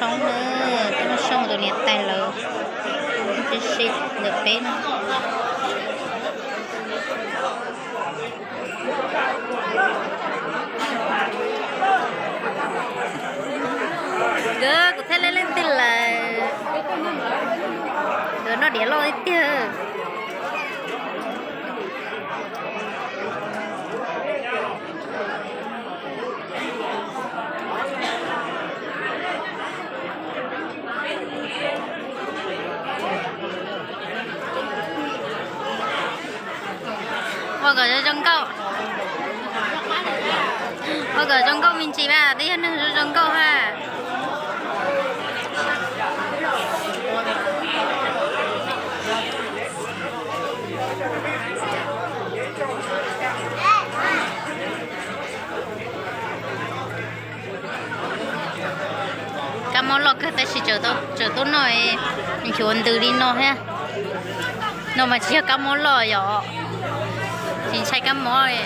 Soob na, tuaj noj soob tus niam tais lawv, tib si ntawm peb no. Nkawd kuv thiaj li leej twg lawm, nkawd noj diav loj tiag tiag. Ua kom zoo zoo nkauj, ua kom zoo nkauj me ntsis mas, twb yog neeg zoo zoo nkauj ha. Kab mob loj kawg tab sis tseem tuaj noj, xyuav ntws li no thiab. No mas tsis yog kab mob loj yom, tsis ntshai kab mob li.